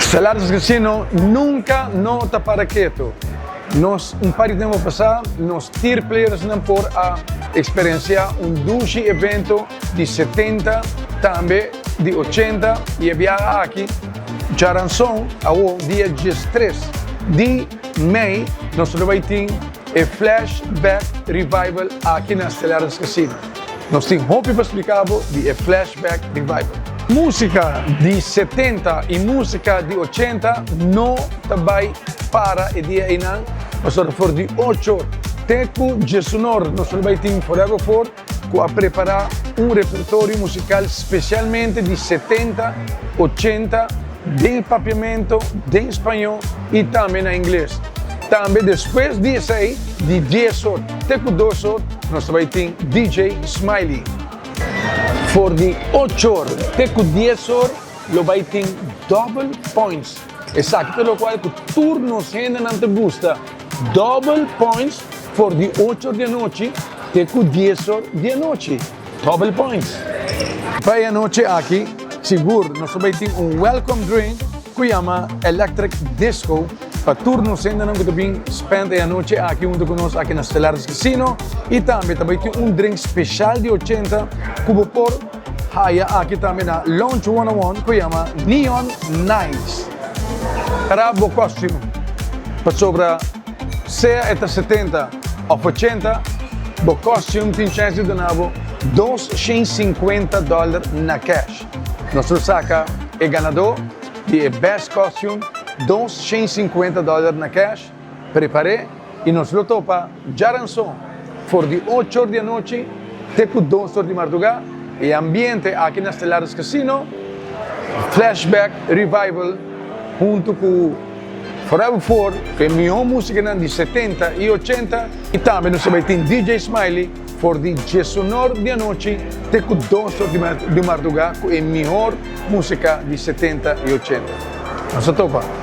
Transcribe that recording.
Stellaris Casino nunca no ta para keto. Nos un par di tempo pasa, nos tier players nan por a experiencia un dushi evento di 70, tambe di 80 y e biaha aki, djaranson, awo dia 13 di mei, nos lo bay tin e Flashback Revival aki na Stellaris Casino. Nos tin hopi pa splica bo di e Flashback Revival. Musica di 70 y musica di 80 no ta bay para e dia einan, pasobra for di 8 te cu 19 nos lo bay tin Forever 4 cu a prepara un repertorio musical specialmente di 70, 80, den Papiamento, den Spaño y tambe na Ingles. Tambe despues di esey, di 10 or te cu 2 or, nos ta bay tin DJ Smiley. For di 8 or te cu 10 or lo bay tin double points. Esaki ta locual cu tur nos hendenan ta gusta. Double points for di 8 or di anochi te cu 10 or di anochi. Double points. Pa e anochi aki, sigur nos lo bay tin un welcome drink cu yama Electric Disco pa tur nos hendenan cu ta bin spend e anochi aki hunto cu nos aki na Stellaris Casino y tambe ta bay tin un drink special di 80 cu bo por haya aki tambe na Lounge 101 cu yama Neon Nights. Prepara bo costume pasobra sea e ta 70 of 80, bo costume tin chance di duna bo $250 na cash. Nos lo saca e ganador di e best costume, $250 na cash. Prepara y nos lo topa djaranson for di 8 or di anochi te cu 2 or di marduga. E ambiente aki na Stellaris Casino, Flashback Revival hunto cu Forever 4, cu e miho musicanan di 70 y 80 y tambe nos ta bay tin DJ Smiley for di 11 or di anochi te cu 2 or di marduga cu e mihor musica di 70 y 80. Nos ta topa.